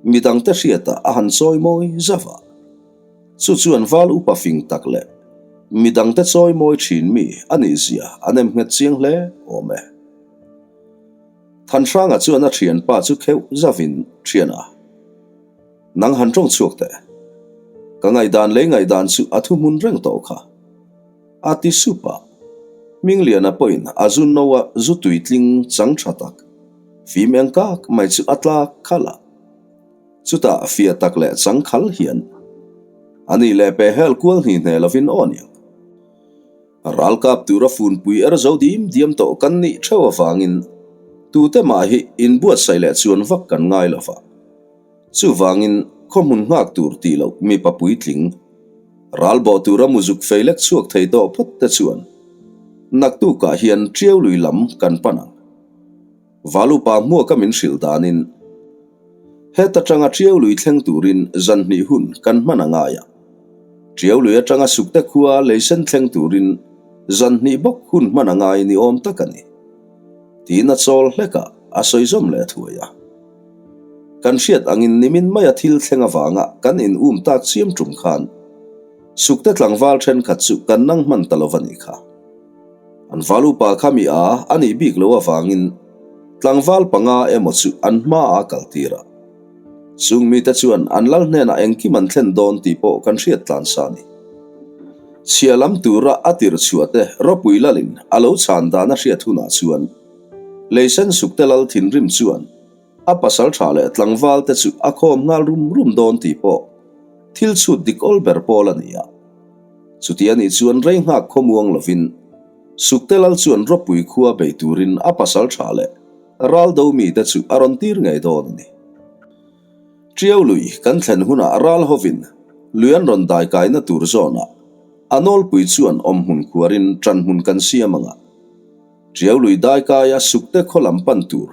midangte hriatah a han chawi mawi zauh a. Chu chuan val upa fing tak leh midangte chawi mawi thin mi a nih zia a nem nghet chiang hle awm e. Thanhranga chuan a thianpa chu kheuh zavin thian a, Nang han tawng chhuak teh. Ka ngaihdan lei ngaihdan chu a thu hmun reng tawh kha. A ti sup a. Hmingliana pawhin a zu no a zu tuitling chang tha tak, fim eng kak mai chu a tlak khalh a. Chutah fiah tak leh chang khal hian, A nih leh peh hel kual hni hne lovin aw aniang. Ralkap tura funpui er zo dim diam tawh kan nih theuh avangin tute mah hi inbuatsaih leh chuan vak kan ngai lo va. Chuvangin khawhmun nghak tur tih loh mipa puitling, ralbawh tura muzuk fei lek chhuak thei tawh phawt te chuan naktukah hian Tiau lui lam kan pan ang. Valupa hmuaka min hrilh danin heta tanga Tiau lui thleng turin zan hnih hun kan hman a ngai a. Tiau lui atanga Sukte khua leisen thleng turin zan hnih bawk hun hman a ngai ni awm tak a ni. Tiin a chawl hlek a, a sawi zawm leh thuai a. Kan hriat angin nimin maia thil thleng avanga kan in um tak chiam tum khan Sukte tlangval thenkhat chu kan nang hman ta lo va nih kha. An val upa kha mi a a nih bik lo avangin tlangval panga emaw chu an hma a kal tir a. Chung mite chuan an lal hnenah engkim an thlen dawn tih pawh kan hriat tlan sa a ni. Chhia lam tura a tir chhuah te ropui lalin a lo chhan dan a hriat hunah chuan Leisen Sukte lal thinrim chuan a pasal tha leh tlangval te chu a khawm nghal rum rum dawn tih pawh thil chhut dik awl ber pawl a ni a. Chuti a nih chuan rei nghak khawmuang lovin Sukte lal chuan ropui khua bei turin a pasal tha leh Raldo mite chu a rawn tir ngei dawn a ni. Tiau lui kan thlen hunah ral hovin lui an rawn dai kaina tur zawnah a nawlpui chuan awmhmun khuarin ṭanhmun kan siam ang a. Tiau lui dai kaia Sukte khaw lam pan tur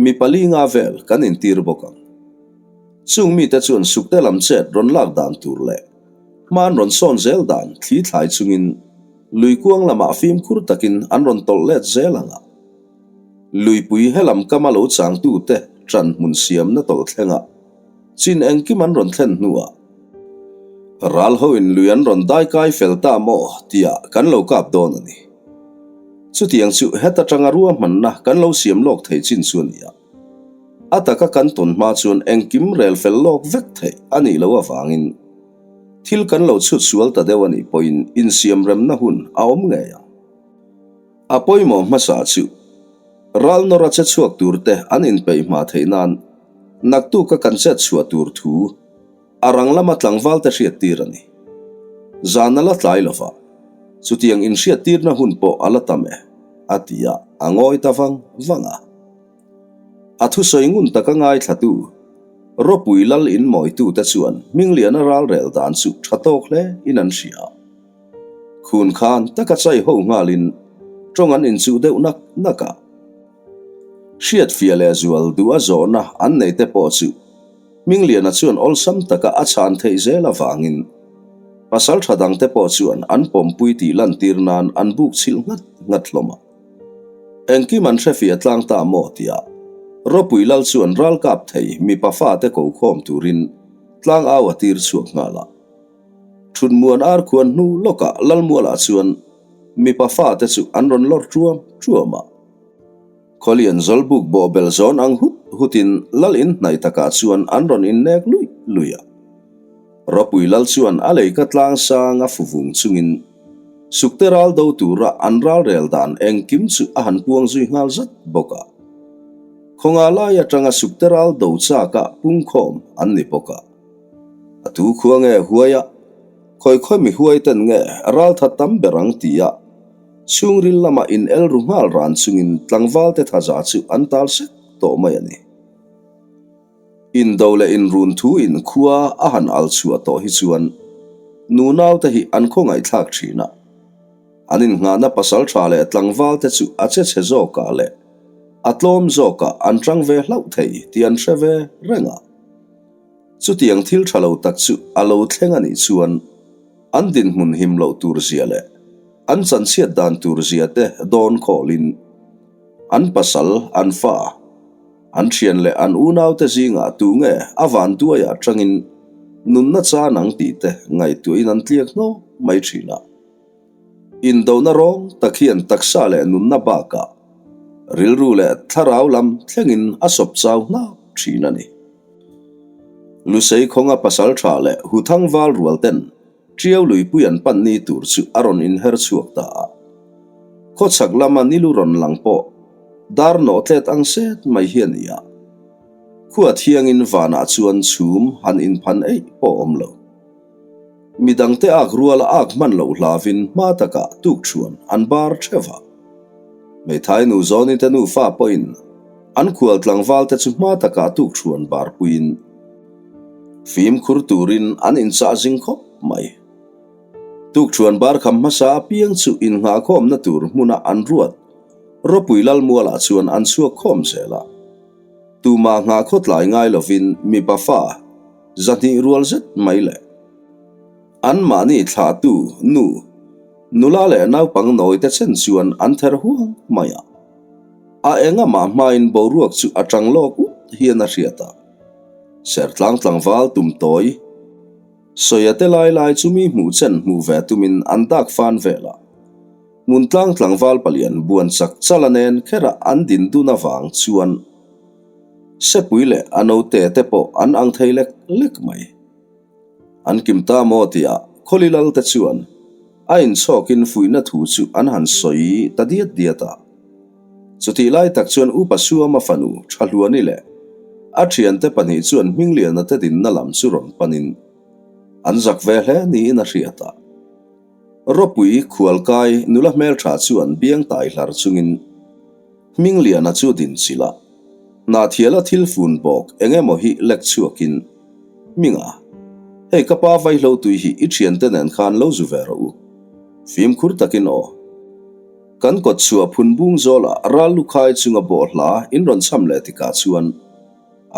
mi pali nga vel kan intir bawk ang. Chung mite chuan Sukte lam chet rawn lak dan tur leh hma an rawn sawn zel dan thli thlai chungin lui kuang lamah fimkhur takin an rawn tawlh let zel ang a. Luipui helam kama lo changtute ṭan hmun siamna tawlh thlengah chin engkim an rawn thlen hnuah ral hoin lui an rawn daikai fel ta maw tiah kan lo kap dawn a ni. Chutiang chu heta tanga ruahmanna kan lo siam lawk theih chin chu a ni a. A taka kan tawn hma chuan engkim rel fel lawk vek theih a nih loh avangin thil kan lo chhut sual ta deuh a nih pawhin insiamremna hun a awm ngei ang. A pawimawh hmasa chu ral nawra che chhuak tur te an inpeih hma theih nan naktuka kan chet chhuah tur thu a rang lama tlangval te hriattir a ni. Zan a la tlai lo va, chutiang inhriattirna hun pawh a la tam e, a ti a, a ngawi ta vang vang a. A thusawi ngun taka ngaithlatu Ropui Lal inmawitute chuan Hmingliana ralrel dan chu tha tawk hle in an hria. Khun khan taka chai ho nghalin tawng an inchuh deuh nak nak a. Hriatfiah leh zual duh a zawhna an nei te pawh chu Hmingliana chuan awlsam taka a chhan theih zel avangin pasal tha dang te pawh chuan an pawmpui tih lantir nan an buk chhilh nghat nghat hlawm a. Engkim an hrefiah tlang ta maw tia Ropui Lal chuan ralkap thei mipa fate ko khawm turin tlangau a tir chhuak nghal a. Thutmuan ar khuan hnu lawkah Lalmualah chuan mipa fate chu an rawn lawr ṭuam ṭuam a. Khawlian zawlbuk bawhbel zawn ang hut hutin Lal in hnaih takah chuan an rawn innek luih luih a. Ropui Lal chuan a leika tlang sang a fu vung chungin Sukte ral do tura an ralrel dan engkim chu a han puang zui nghal zat bawk a. Khawnga lai atanga Sukte ral do chaka pungkhawm an ni bawk a. A tu khua nge huai a, khawi khawi mi huai ten nge ral tha tam ber ang ti a, chhungril lama in el ru nghal ran chungin tlangval te thaza chu an tal sek tawh mai a ni. Indo leh inrun thu in khua a han al chhuah tawh hi chuan nunau te hi an khawngaihthlak thin a, an innghahna pasal tha leh tlangval te chu a che chhe zawkah leh a tlawm zawkah an tang ve hlauh thei tih an hre ve reng a. Chutiang thil tha lo tak chu a lo thleng a nih chuan an dinhmun him loh tur zia leh an chanchhiat dan tur zia te dawn khawlin an pasal, an fa, an thian leh an unaute zingah tu nge a vanduaiah atangin nunna chan ang tih te ngaihtuahin an tliak hnawk mai thin a. Indona rawng tak hian taksa leh nunna bakah rilru leh thlarau lam thlengin a sawp chau hnap thin a ni. Lusei khawnga pasal tha leh Huthang val rual ten Tiau luipui an pan ni tur chu a rawn inher chhuak ta a. Khawchhak lama nilu rawn lang pawh dar nawh tlet ang set mai hi a ni a. Khua thiangin vanah chuan chhum han inphan eih pawh awm lo. Midangte ak ruala ak hman loh hlavin hma takah tukṭhuan an bar ṭheuh a. Hmeithai nu Zawnite nufa pawhin an khual tlangvalte chu hma takah tukṭhuan bar puiin fimkhur turin an inchah zing khawp mai. Tukṭhuan bar kham hmasa apiang chu innghahkhawmna tur hmuna an ruat Ropui Lalmualah chuan an chhuak khawm zel a. Tumah nghahkhaw tlai ngai lovin mipa fa 200 rual zet mai le. Anmahni thlahtu nu, nula leh naupang nawi te chen chuan an ther huang mai a. A enga mah hmain boruak chu a tang lawk ut hian a hriat a. Sertlang tlangval tum tawi Sawia te lai lai chu mi hmuh chen hmuh ve tumin an dak fan vel a. Hmuntlang tlangval palian buan chak chala nen khera an din dun avang chuan Sepui leh a naute te pawh an ang thei lek lek mai. An kim ta maw tia Khawli Lal te chuan a inchhawkin fuihna thu chu an han sawi ta diat diat a. Chutih lai tak chuan Upa Suama fanu Thahluani leh a thiante pahnih chuan Hmingliana te dinna lam chu rawn panin an zak ve hle niin a hriat a. Ropui khualkai nula hmeltha chuan biang tai hlar chungin Hmingliana chu din chilh a, Hnahthiala thil fun bawk eng emaw hi lek chhuakin, Hminga, hei ka pa vaihlo tui hi i thiante nen khan lo zu ve rawh u. Fimkhur takin aw. Kan kawt chhuah phun bung zawlah ral lukhai chunga bawhhla in rawn cham leh tikah chuan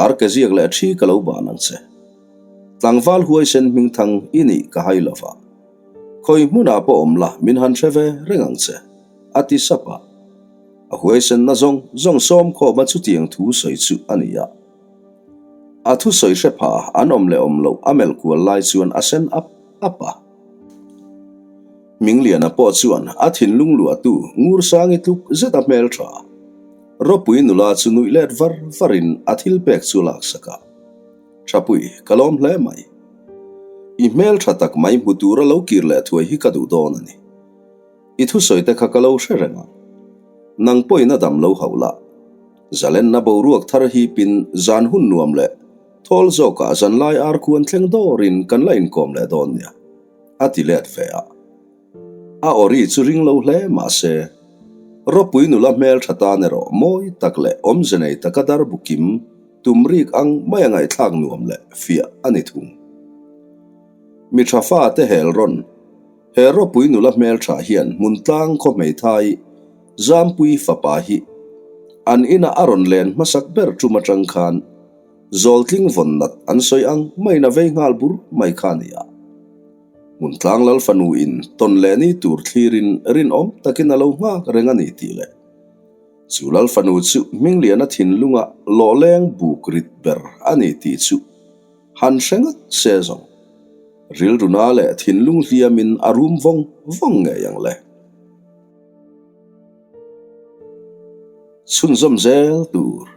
ar ke ziak leh thi ka lo ban ang che. Tlangval huaisen hmingthang i nih ka hai lo va. Khawi hmunah pawh awm la min han hre ve reng ang che, a ti sap a. A huaisenna zawng zawng sawm khawma chutiang thu sawi chu a ni a. A thusawi hre pha an awm leh awm loh a melh kual lai chuan a sen ap ap a. Hmingliana pawh chuan a thinlung luahtu Ngursangi tluk zet a hmel tha. Ropui nula chu nuih let var varin a thil pek chu a laksak a. Thapui, ka lawm hle mai. I hmel tha tak mai hmu tura lo kir leh thuai hi ka duh dawn a ni. I thusawi te kha ka lo hre reng ang. Nang pawhin a dam lo hauh lah. Zalenna boruak thar hipin zan hun nuam leh thawl zawkah zanlai ar khuan thleng dawrin kan la inkawm leh dawn nia, a ti let ve a. A awri chu ring lo hle mah se, Ropui nula hmel tha tan erawh mawi tak leh awmze nei taka dar bu kim tum rik ang mai a ngaihthlak nuam leh fiah a ni thung. Mi tha fate hel rawn. He ropui nula hmeltha hian Hmuntlang khaw hmeithai Zampui fapa hi an inah a rawn len hmasak ber tum atang khan Zawltling vawn nat an sawi ang maiin a vei nghal bur mai kha a ni a. Hmuntlang lal fanu in tawn leh ni tur thlirin rinawm takin a lo nghak reng a ni tih leh chu lal fanu chu Hmingliana thinlunga lawhleng buk rit ber a ni tih chu Han hre ngat se zawng. Rilruna leh thinlung hliamin a rum vawng vawng ngei ang le. Chhunzawm zel tur.